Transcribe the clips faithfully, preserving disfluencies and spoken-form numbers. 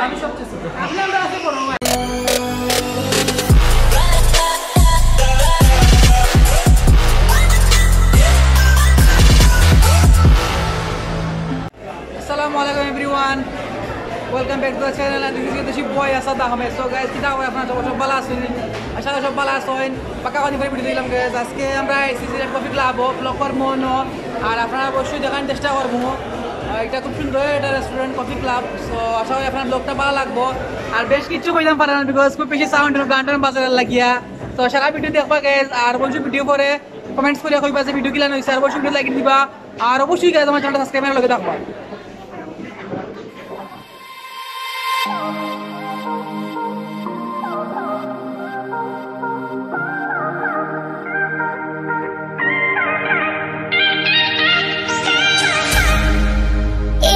আমি সবচেয়ে ছোট। আপনি আমরা আছি বড় ভাই। আসসালামু আলাইকুম everyone, welcome back to the channel and this is your Desi boy Asad Ahmed. So guys, কিতা খবর আপনারা সব, সব ভালা আছইন? আশা করি সব ভালা আছইন। পাক্কা করি ফের ভিডিও দিলাম guys। আজকে আমরা আইছি সিলেট কফি ক্লাবো, ব্লগ করমু অনো। আর আপনারা অবশ্যই দেখার চেষ্টা করমু। আহ, এটা খুব সুন্দর একটা রেস্টুরেন্ট, কফি ক্লাব। So আশা করি আপনার ব্লগটা ভালা লাগবো। আর বেশ কিছু কইতাম পারি না, because খুব বেশি সাউন্ড, গান টান বাজার লাগিয়া। তো সারা ভিডিও দেখবা guys, আর অবশ্যই ভিডিও পরে কমেন্টস করিয়া কইবা যে ভিডিও কিলান অইছে, আর অবশ্যই ভিডিও লাইক দিবা, আর অবশ্যই guys আমার চ্যানেলটা সাবস্ক্রাইব করিয়া লগে থাকবা।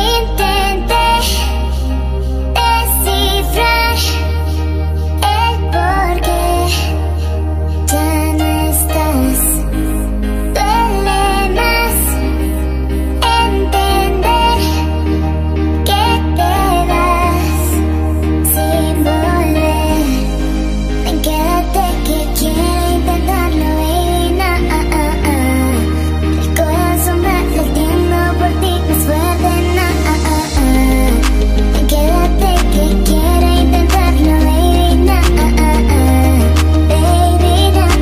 Intenté descifrar el porqué ya no estás. Duele más entender que te vas sin volver. Quédate que quiero intentarlo, baby, nah. El corazón va latiendo por ti más fuerte, nah. Quédate que quiero intentarlo, baby, nah. Baby, nah.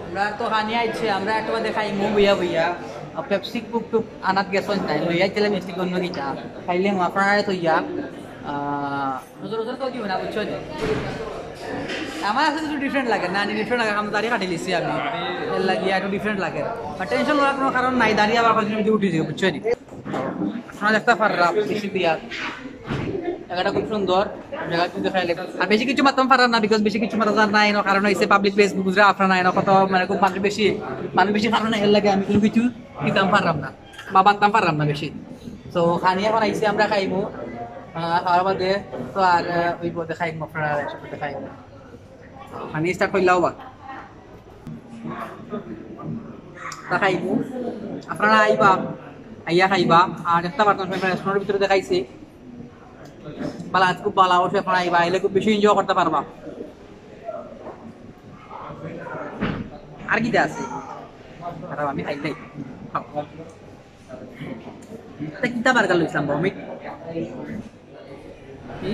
আমরা তো খানি আইছে, আমরা একটা দেখাই মু বইয়া বইয়া। আর পেপসি কুক টুক আনাত গেছইন নাই, লইয়া আইছিলাম মিষ্টি অন্য কিতা। খাইলে মাফরায় তো ইয়া, আহ, নজর নজর তো দিও না, বুঝছো নি? আমার কাছে একটু ডিফারেন্ট লাগে, না, ডিফারেন্ট লাগে, আমি দাড়ি কাটি লিছি আমি। এর লাগি একটু ডিফারেন্ট লাগে। আর টেনশন লওয়ার কোনো কারণ নাই, দাড়ি আবার কদিন মধ্যে উঠি যাবে, বুঝছো নি? আপনারা দেখতা পাররা, বেশি বিয়ার। জাগাটা খুব সুন্দর, জাগা কিন্তু খাইলে। আর বেশি কিছু মাততাম পাররাম না, because বেশি কিছু মাতা যার না, এনো কারণ অইছে পাবলিক প্লেস, বুঝরা আপনারা, এনো কত মানে খুব মানুষ বেশি, মানুষ বেশি কারণে এর লাগি আমি কোনো কিছু দিতাম পাররাম না বা বানতাম পাররাম না বেশি। তো খানি এখন আইছে, আমরা খাইমু, আহ, খাওয়ার বাদে তো আর, আহ, ওই বাদে খাইমু, আপনারা একসাথে খাইমু। খানি স্টার্ট করিলাও বা। তা খাইমু, আপনারা আইবা, আইয়া খাইবা। আর একটা বার্তা রেস্টুরেন্টের ভিতরে দেখাইছি, ভালা, আজ খুব ভালা, অবশ্যই আপনারা আইবা, আইলে খুব বেশি এনজয় করতা পারবা। আর কিতা আছে? আর আমি খাইলাই। তা কিতা বার্গার লইছলাম, ভমিট? কি?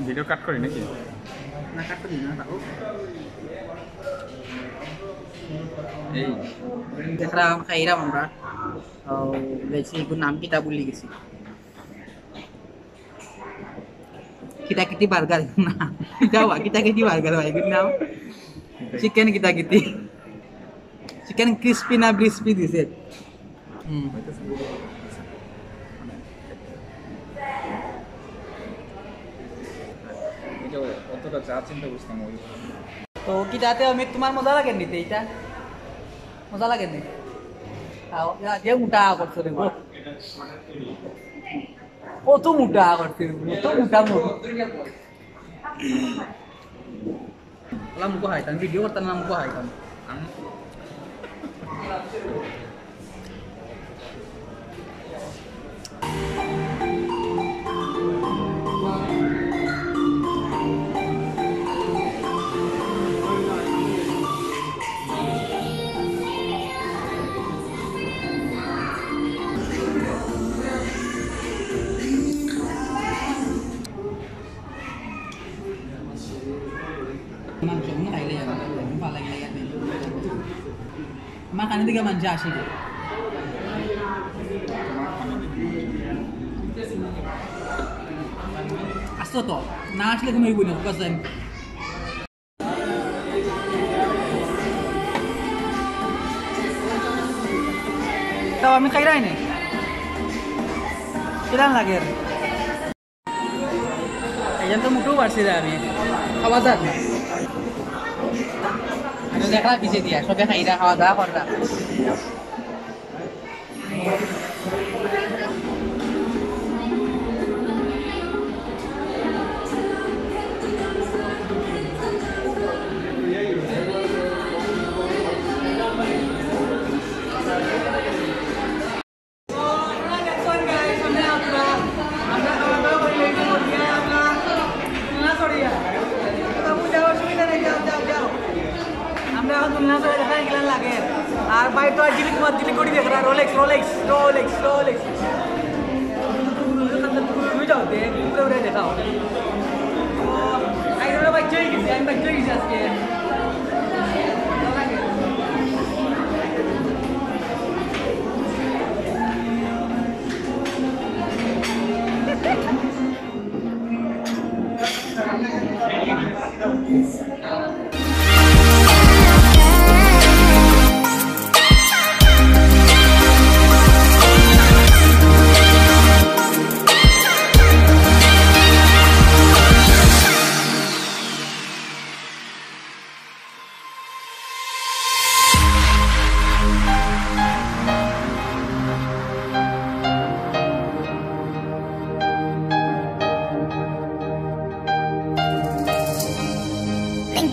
ভিডিও কাট করি নাকি? না, কাট করি না, রাখো। এই। দেখলাম, খাইলাম আমরা। তো, বেশি এগুর নাম কিতা ভুলি গেছি। কিতা কিতি বার্গার না। কিতা বা, কিতা কিতি বার্গার বা, এগুর নাম? চিকেন কিতা কিতি। চিকেন ক্রিসপি না ব্রিসপি দিছে। হুম। এটা অতটা চা চিন্তা করছিলাম ওই। তো কিতাতে আমি তোমার মজা লাগে নিতে এটা? মজা লাগে নি? আও, ইয়া, যে মোটা করছে রে গো। কত মোটা করছে, কত মোটা মোটা। আলা মুখো হাইতাম, ভিডিও করতাম না, মুখো হাইতাম। মাংস মনে খাইলে যাবে, ভালো লাগে, লাগে। আমার কানে দিকে মাংস আসে না। আসতো তো, না আসলে ঘুমাইব না, বুঝছেন? তাও আমি খাইলাই নি। কিরাম লাগে? এই জন্য তো মুখেও পারছি না আমি। খাওয়া যাক না। আর দেখরা পিছে দিয়া, সবে খাইরা, খাওয়া দাওয়া কররা। আমরা এখন দুলনা চড়ে দেখা এগুলা লাগে। আর বাইরে তো আর জিলিক মাত জিলিক করি দেখরা, রোলেক্স, রোলেক্স, রোলেক্স, রোলেক্স। তুমি যাও, দেখ, ঘুরে ঘুরে দেখাও। তো, আজকে আমরা বাইক চড়ে গেছি, আমি বাইক চড়ে গেছি আজকে।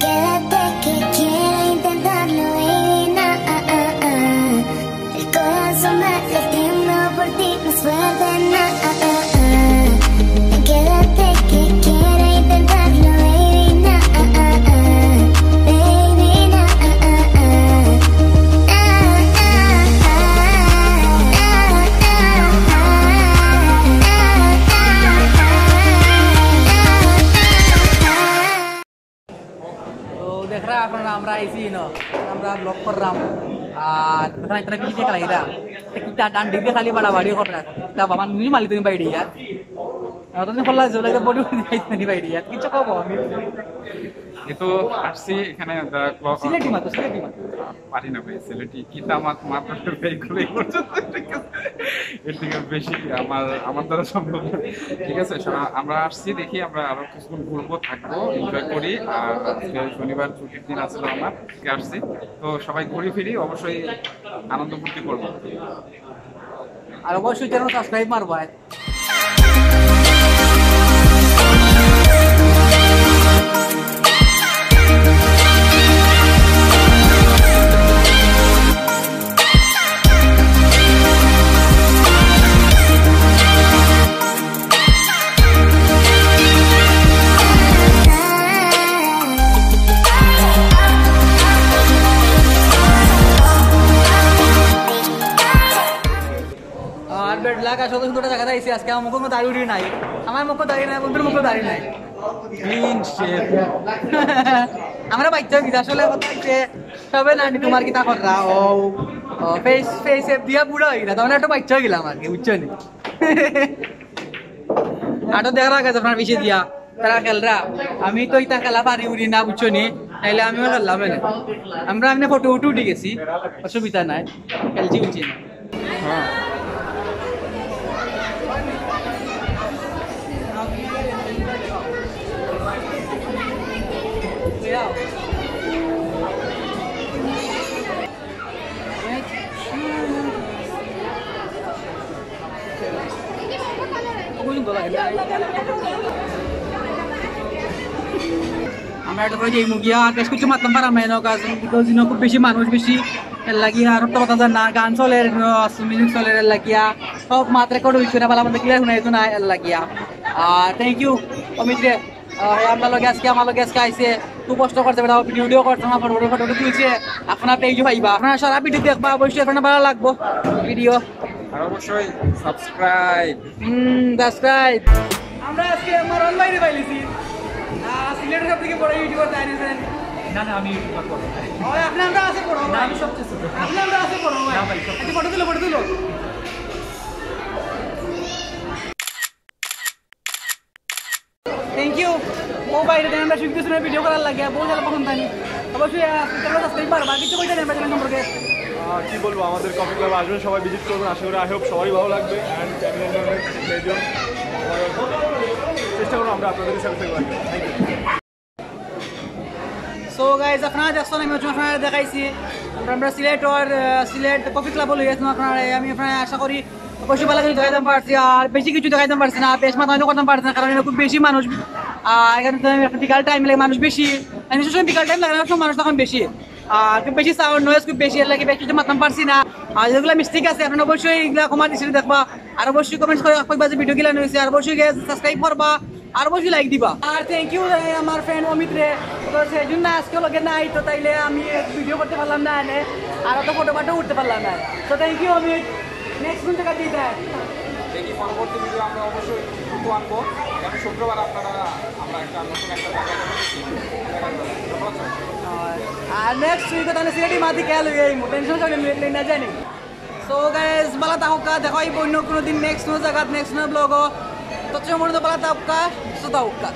Quédate que quiero intentarlo, baby, na, ah, ah, ah. El corazón va latiendo por ti más fuerte, na, ah, ah, ah. Quédate que quiero intentarlo, baby, na, ah, ah, ah. Baby, na, ah, ah, ah. Na, ah, ah, ah, ah, ah, ah, ah, ah, ah. তো দেখরা আপনারা, আমরা আইছি ইনো, আমরা ব্লগ কররাম। আর এখানে একটা পিঠে খেলাইরা, কিতা ডান্ডি দিয়া খালি বাড়াবাড়ি কররা। তা বাবা, নুই মালি তুমি বাইরে ইয়ার। আর তুমি খোলা জলে তো বডি উঠে যাইতে নি বাইরে ইয়ার, কিছু কব আমি। এ তো আসছি এখানে, সিলেটি মাতো, সিলেটি মাতো। পারি না ভাই, সিলেটি কিতা মাত মাত ভাই, খুবই পর্যন্ত, ঠিক আছে? এর থেকে বেশি আমার, আমার দ্বারা সম্ভব না। ঠিক আছে, সা-, আমরা আসছি, দেখি, আমরা আরো কিছুক্ষণ ঘুরবো, থাকবো, এনজয় করি। আর আজকে শনিবার, ছুটির দিন আসলে আমার, আজকে আসছি। তো সবাই ঘুরে ফিরি, অবশ্যই আনন্দ ফুর্তি করবো। আর অবশ্যই চ্যানেল সাবস্ক্রাইব মারবা। আর বেড লাগ আসলে সুন্দর একটা জায়গাত আইছি আজকে। আমার মুখো দাড়ি উড়ি নাই, আমার মুখো দাড়ি নাই, বন্ধুর মুখো দাড়ি নাই। Clean shave. আমরা বাচ্চা হয়ে গেছি আসলে, কথা হচ্ছে সবে না নি তোমার কিতা কররা, ও, ও, ফেস, ফেস অ্যাপ দিয়া বুড়া হয়ে গেলা, তখন একটু বাচ্চা হয়ে গেলাম আর কি, বুঝছো নি? আটো দেখা গেছে আপনার পিছে দিয়া। তারা খেলরা, আমি তো ইতা খেলা পারি উরি না, বুঝছো নি? নাইলে আমিও খেললাম এনে। আমরা এমনি ফটো উঠে উঠে গেছি, অসুবিধা নাই, খেলছি উঠছি না। হ্যাঁ। আমরা একটা করে যাই মুগিয়া, বেশ কিছু মাতলাম পারাম না, কারণ because ইনো খুব বেশি মানুষ বেশি, এর লাগিয়া আর তো কথা যায় না, গান চলে, মিউজিক চলে, এর লাগিয়া সব মাত রেকর্ড হইছে না, ভালো মতো ক্লিয়ার শোনা যাইতো না, এর লাগিয়া। আর থ্যাংক ইউ অমিত রে। আহ, হে আমরার লগে আজকে, আমার লগে আজকে আইছে, খুব কষ্ট করছে বেটা, ভিডিও ভিডিও করছে, আমার ফটো ফটো ফটো তুলছে। আপনারা পেজও পাইবা, আপনারা সারা ভিডিও দেখবা, অবশ্যই আপনারা ভালো লাগবো ভিডিও। আর অবশ্যই সাবস্ক্রাইব। হুম, সাবস্ক্রাইব। আমরা আজকে আমার অনলাইনে পাইলিছি। আহ, সিলেটের সব থেকে বড় ইউটিউবার তাই নিছেন। না, না, আমি ইউটিউবার করবো না। ওই আপনার আমরা আছে বড় না, ভাই। আমি সবচেয়ে ছোট। আপনার আমরা আছে বড় ভাই। না ভাই, সবচেয়ে আচ্ছা, ফটো তুলো, ফটো তুলো। Thank you. ও বাইরে দেন, আমরা শিখতেছি না ভিডিও করার লাগে, বহুত ভালো পছন্দ জানি। অবশ্যই, আহ, চ্যানেল সাবস্ক্রাইব করবা, কিছু কইতে নেই চ্যানেল সম্পর্কে। আহ, কি বলবো, আমাদের কফি ক্লাব আসবেন, সবাই ভিজিট করবেন, আশা করি, আই হোপ সবারই ভালো লাগবে। অ্যান্ড ফ্যামিলি এনভায়রনমেন্ট, প্লেজার, চেষ্টা করবো আমরা আপনাদেরকে স্যাটিসফাই করার জন্য। Thank you. So, তো গাইজ, আপনারা দেখছইন, আমি আপনারা দেখাইছি আমরা, আমরা সিলেটর, আহ, সিলেট কফি ক্লাবো লই আছি আপনারা। আমি আপনারা আশা করি অবশ্যই ভালা কিছু দেখাইতাম পারছি, আর বেশি কিছু দেখাইতাম পারছি না, বেশ মাতামাতি করতাম পারছি না, কারণ এখানে খুব বেশি মানুষ। আহ, এখানে তো বিকাল টাইম লাগে, মানুষ বেশি, মানে সবসময় বিকাল টাইম লাগে না, সবসময় মানুষ তখন বেশি। আর খুব বেশি সাউন্ড নয়েজ খুব বেশি, এর লাগি বেশি কিছু মাততাম পারছি না। আর যেগুলা মিস্টেক আছে, আপনারা অবশ্যই এগুলা ক্ষমা দৃষ্টিতে দেখবা। আর অবশ্যই কমেন্টস করি কইবা যে ভিডিও কিলা অইছে, আর অবশ্যই সাবস্ক্রাইব করবা, আর অবশ্যই লাইক দিবা। আর থ্যাংক ইউ আমার ফ্রেন্ড অমিত রে, তো সেই জন্য আজকে লগে নাই, তো তাইলে আমি ভিডিও করতে পারলাম না এনে, আর অত ফটো ফাটো উঠতে পারলাম না। তো থ্যাংক ইউ অমিত, নেক্সট কোন জায়গা দিতে? দেখি পরবর্তী ভিডিও আমরা অবশ্যই দ্রুত আনবো। আগামী শুক্রবার আপনারা আমরা একটা নতুন একটা জায়গায় যাবো। দেখা যাবে। ধন্যবাদ সবাইকে। আর নেক্সট উইকে তাহলে সিলেটি মাটি খেয়াল হয়ে যাইমু, টেনশন করে না জানি। সো গাইজ, ভালা থাকউক্কা, দেখা অইবো অন্য কোনো দিন নেক্সট কোনো জায়গাত, নেক্সট কোনো ব্লগো। তো চলো, ভালা থাকউক্কা, সুস্থ থাকউক্কা।